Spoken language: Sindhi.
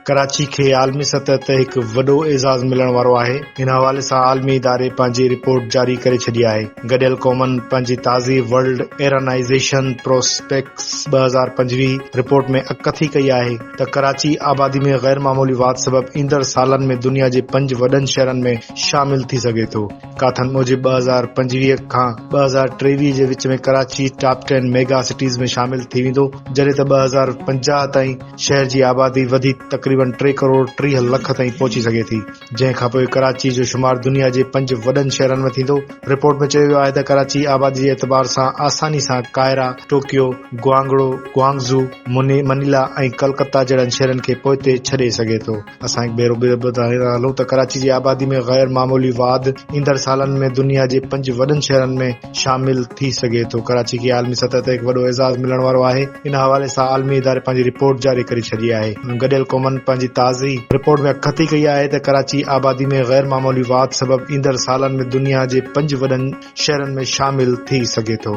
ڪراچي کي عالمي سطح تي هڪ وڏو اعزاز ملڻ وارو آهي. ان حوالي سان عالمي اداري پنهنجي رپورٽ جاري ڪري ڇڏي آهي. گڏيل قومن پنهنجي تازي ورلڊ ايرانائيزيشن پراسپيڪٽس 2025 رپورٽ ۾ اڳڪٿي ڪئي آهي ته ڪراچي آبادي ۾ غير معمولي واڌ سبب ايندڙ سالن ۾ دنيا جي پنج وڏن شهرن ۾ شامل ٿي سگهي ٿو. ڪاٿن موجب 2025 کان 2023 جي وچ ۾ Karachi top ten mega cities ۾ شامل ٿي ويندو جڏهن ته 2050 تائين شهر جي آبادي وڌي تقريبن ٽي ڪروڙ 30 لک تائين پهچي سگهي ٿي جنهن کانپوء ڪراچي جو شمار دنيا جي پنج وڏن شهرن ۾ ٿيندو. رپورٽ ۾ چيو ويو آهي ته ڪراچي آبادي جي اعتبار سان آساني سان قاهره، ٽوڪيو، گوانگڙو، گوانگزو، منيلا ۽ ڪلڪتا جهڙن شهرن کي پوئتي ڇڏي سگهي ٿو. اسان هڪ ڀيرو ٻيهر ٻڌائيندا هلون ته ڪراچي جي آبادي ۾ غير معمولي واڌ ايندڙ سالن ۾ دنيا جي پنج وڏن شهرن ۾ شامل ٿي سگهي ٿو. ڪراچي کي عالمي سطح تي هڪ وڏو اعزاز ملڻ وارو آهي. ان حوالي سان عالمي اداري پنهنجي رپورٽ جاري ڪري ڇڏي آهي. گڏيل قومن پنهنجي تازي رپورٽ ۾ اڳڪٿي ڪئي آهي ته ڪراچي آبادي ۾ غير معمولي واڌ سبب ايندڙ سالن ۾ دنيا جي پنج وڏن شهرن ۾ شامل ٿي سگهي ٿو.